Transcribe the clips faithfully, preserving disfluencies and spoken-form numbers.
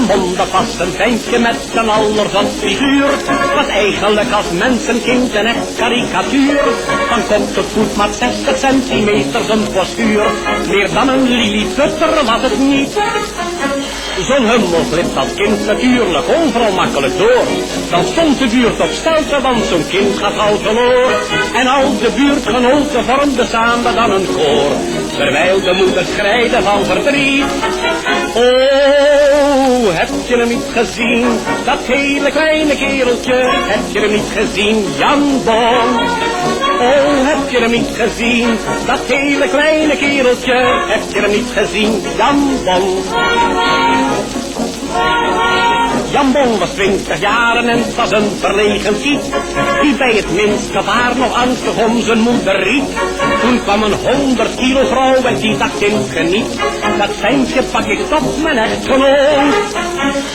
Vónj de pas ein ventje mit ein allerzot figuur. Was eigelik es mensekind ein ech karikatuur. Van kop tot voet mer zestig centimeter zien postuur. Mier dan ein lilliputter was 't neet. Zoe'n hummel glipt es kind natuurlik euveral makkelik door. Dan stóng de buurt op stelte, want zoe'n kind gaof al verloor. En al de buurtgenote vormde same dan ein koor. Terwiel de moeders sjreide van verdriet. O, höb geer 'm neet gezeen, dat hele kleine kereltje? Höb geer 'm neet gezeen, Jan Bong? O, höb geer 'm neet gezeen, dat hele kleine kereltje? Höb geer 'm neet gezeen, Jan Bong? Jan Bong was twintig jaor en 't was ein verlege tied. Die bie 't minste gevaar nog angstig óm zien moeder reet. Toen kwaam ein hónderd kilo vrouw en die dach: "Kind, geneet. Dat ventje pak ik tot mijn echtgenoot."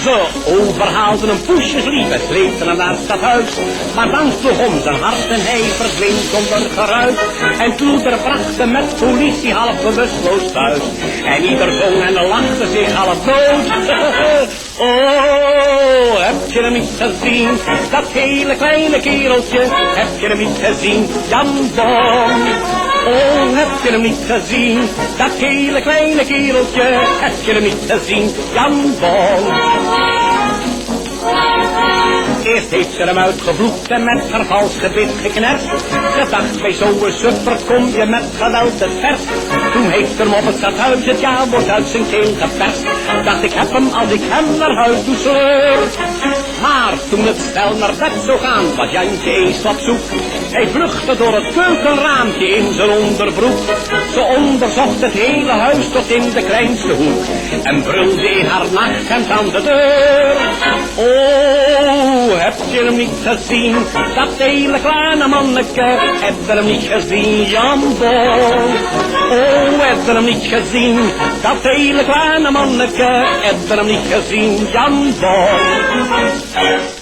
Ze overhaalde 'm poesjeslief en sleepte 'm nao 't stadhuis. Maar dan sloog óm zien hart en hij verdween zonder geruis. En toen d'r brachte mit politie half bewusteloos thuis. En ieder zóng en lachte zich half dood. O, höb geer 'm neet gezeen, dat hele kleine kereltje? Höb geer 'm neet gezeen, Jan Bong? O, höb geer 'm neet gezeen, dat hele kleine kereltje? Höb geer 'm neet gezeen, Jan Bong? Eerst heeft ze 'm uitgevloekt en met haar vals gebit geknerst. Ze dacht: "Bij zoe'n suffer kom je met geweld het verst." Toen heeft 'm op 't stadhuis 't jawoord uit zijn keel geperst. Dacht: "Ik heb 'm, als ik hem naar huis toe sleur." Maar toen 't stel naar bed zou gaan, was Jantje eens wat zoek. Hij vluchtte door 't keukenraampje in zijn onderbroek. Ze onderzocht 't hele huis tot in de kleinste hoek. En brulde in haar nachthemd aan de deur: "O, höb geer 'm neet gezeen, dat hele kleine manneke? Höb geer 'm neet gezeen, Jan Bong? O, höb geer 'm neet gezeen, dat hele kleine manneke? Höb geer 'm neet gezeen, Jan Bong?"